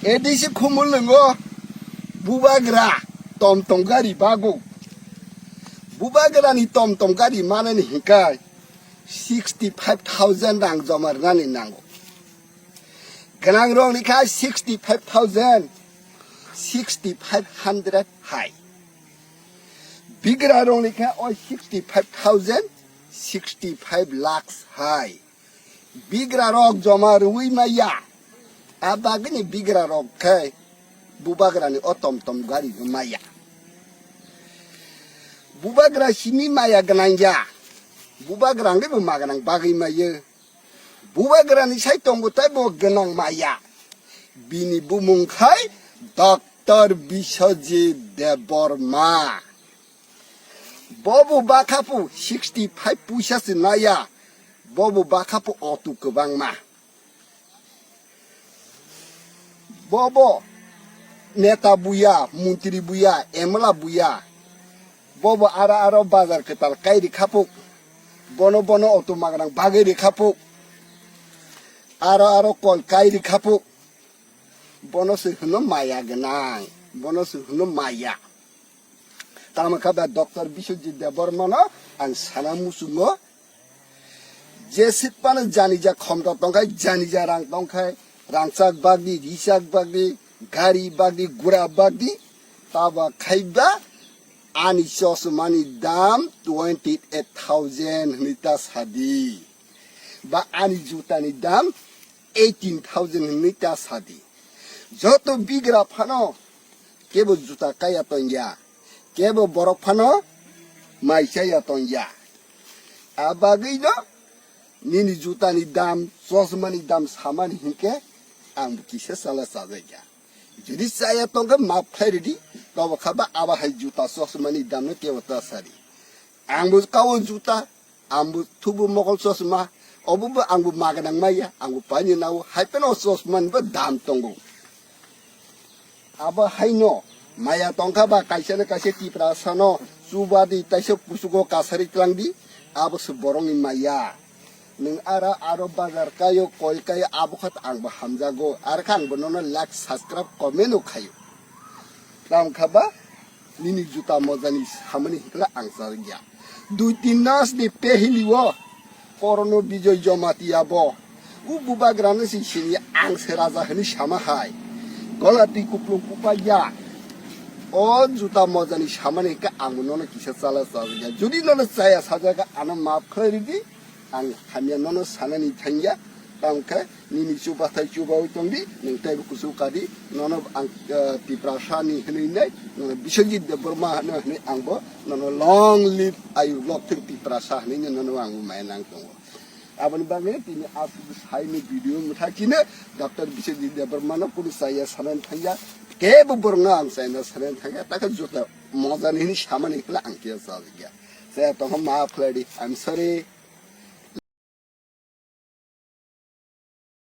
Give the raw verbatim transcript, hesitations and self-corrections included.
A D C Khumulwngo bubagra tom tom gari bago. Bubagrani tom tom gari manani hinkai sixty five thousand rang joma rwnani nango. Gwnang rok ni kha sixty five thousand, sixty five hundred hai. Bigra rok ni kha oi sixty five thousand, sixty five lakhs hai. Bigra rok joma rwi maya. A bagini bigra rok khe bubagrani o tom tom gari no maya. Bubagra simi maya gwnang ya. Bubagra ngi bo maganang bagwi mayo. Bubagrani sai tongo tei bo gwnang maya. Bini bumung khai Doctor Biswajit Debbarma. Bobo bakhapu sixty five puisa se naya. Bobo bakhapu otu kwbangma. Bobo neta buya, montri buya, M L A buya. Bobo aro aro bazar kwtal kairi khapuk. Bono bono otu magrang bagwi ri khapuk. Aro aro kol kairi khapuk. Bono se hwno maya gwnang. Bono se hwno maya. Tamo kha ba Doctor Biswajit Debbarmano ang sana muchungo. Jeswk phano janija khomta tongkhai, janija rang tongkhai, rangchak bagdi, richak bagdi, gari bagdi, gura bagdi, taba khaiba ani chosmani dam twenty eight thousand hwnwi ta sadi. Ba ani jutani dam eighteen thousand hwnwi ta sadi. Joto bigra phano kebo juta kaya tongya, kebo borok phano mai chaya tongya. A bagwino nini jutani dam, chosmani dam samani hinkhe ang bo kisa chala chajakya. Jodi chaya tongkhe map khlai ridi, tobo kha ba abo hai juta chosmani damno kebo ta sadi. Ang bo kao juta, ang bo thubu mokol chosma, obo bo ang bo maganang maya, ang bo paini nao, hai phano chosmani bo dam tongo. Abo haino maya tongkha ba kaisa na kaisa Tiprasano chubadi taisa kuchugo kasari twlangdi, abo se borokni maya. Nwng aro aro bazar kayo koi kayo abo khat ang bo hamjago, aro khe ang bo nono like, subscribe, comment o khayo. Tamo kha ba nini juta mojani samani hinkla ang chajak ya. Dui tin mas ni pehili o Korono Bijoy Jamatia bo. U bubagrano si sini ang se raja hwnwi sama hai. Gola twi kuplung kupa ya. O juta mojani samani hinkhe ang bo nono kisa chala chajak ya. Jodi nono chaya sajak ano maaf khlai ridi. Ang hamya nono sanani thangya. Tamo khe nini chubathai chubawi tongdi, nwng teibo kuchuk kadi, nono ang, eh, Tiprasa ni hwnwi nai, nono Biswajit Debbarma hwnwi hwnwi ang bo nono long live ayu lok thung Tiprasa hwnwi nono ang bo maya nang tongo. Aboni bagwi tini aswk sai ni video mwthak chini Doctor Biswajit Debbarma no kunu chaya sanani thangya, kebo borok no ang chaya sanani thangya, takhe juta moja ni hwnwi samani hwnwi ang khe chajak ya. Chaya tongkha maaf khlai di, I'm sorry.